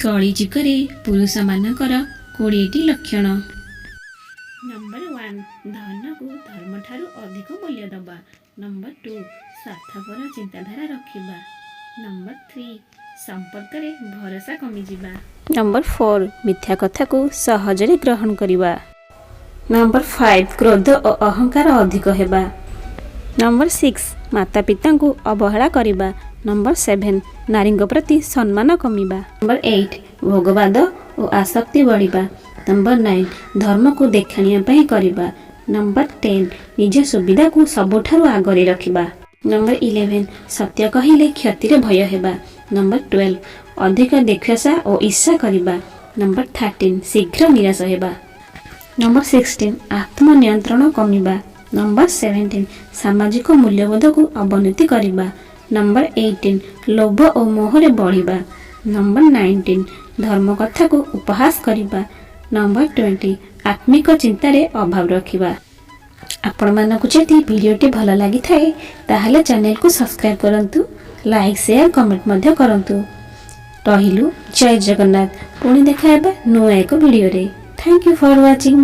କଳିଯୁଗରେ ପୁରୁଷମାନଙ୍କର 20ଟି ଲକ୍ଷଣ। ନମ୍ବର 1, ଧନକୁ ଧର୍ମଠାରୁ ଅଧିକ ମୂଲ୍ୟ ଦେବା। ନମ୍ବର 2, ସ୍ୱାର୍ଥପର ଚିନ୍ତାଧାରା ରଖିବା। ନମ୍ବର 3, ସମ୍ପର୍କରେ ଭରସା କମିଯିବା। ନମ୍ବର 4, ମିଥ୍ୟା କଥାକୁ ସହଜରେ ଗ୍ରହଣ କରିବା। ନମ୍ବର 5, କ୍ରୋଧ ଓ ଅହଙ୍କାର ଅଧିକ ହେବା। ନମ୍ବର 6, ମାତା ପିତାଙ୍କୁ ଅବହେଳା କରିବା। ନମ୍ବର 7, ନାରୀଙ୍କ ପ୍ରତି ସମ୍ମାନ କମିବା। ନମ୍ବର 8, ଭୋଗବାଦ ଓ ଆସକ୍ତି ବଢ଼ିବା। ନମ୍ବର 9, ଧର୍ମକୁ ଦେଖାଣିଆ ପାଇଁ କରିବା। ନମ୍ବର 10, ନିଜ ସୁବିଧାକୁ ସବୁଠାରୁ ଆଗରେ ରଖିବା। ନମ୍ବର 11, ସତ୍ୟ କହିଲେ କ୍ଷତିରେ ଭୟ ହେବା। ନମ୍ବର 12, ଅଧିକ ଦ୍ୱେଷ ଓ ଈର୍ଷା କରିବା। ନମ୍ବର 13, ଶୀଘ୍ର ନିରାଶ ହେବା। ନମ୍ବର 16, ଆତ୍ମନିୟନ୍ତ୍ରଣ କମିବା। ନମ୍ବର 17, ସାମାଜିକ ମୂଲ୍ୟବୋଧକୁ ଅବନତି କରିବା। ନମ୍ବର 18, ଲୋଭ ଓ ମୋହରେ ବଢ଼ିବା। ନମ୍ବର 19, ଧର୍ମ କଥାକୁ ଉପହାସ କରିବା। ନମ୍ବର 20, ଆତ୍ମିକ ଚିନ୍ତାରେ ଅଭାବ ରଖିବା। ଆପଣମାନଙ୍କୁ ଯଦି ଭିଡ଼ିଓଟି ଭଲ ଲାଗିଥାଏ, ତାହେଲେ ଚ୍ୟାନେଲକୁ ସବସ୍କ୍ରାଇବ୍ କରନ୍ତୁ, ଲାଇକ୍, ସେୟାର, କମେଣ୍ଟ ମଧ୍ୟ କରନ୍ତୁ। ରହିଲୁ, ଜୟ ଜଗନ୍ନାଥ। ପୁଣି ଦେଖା ହେବା ନୂଆ ଏକ ଭିଡ଼ିଓରେ। Thank you for watching.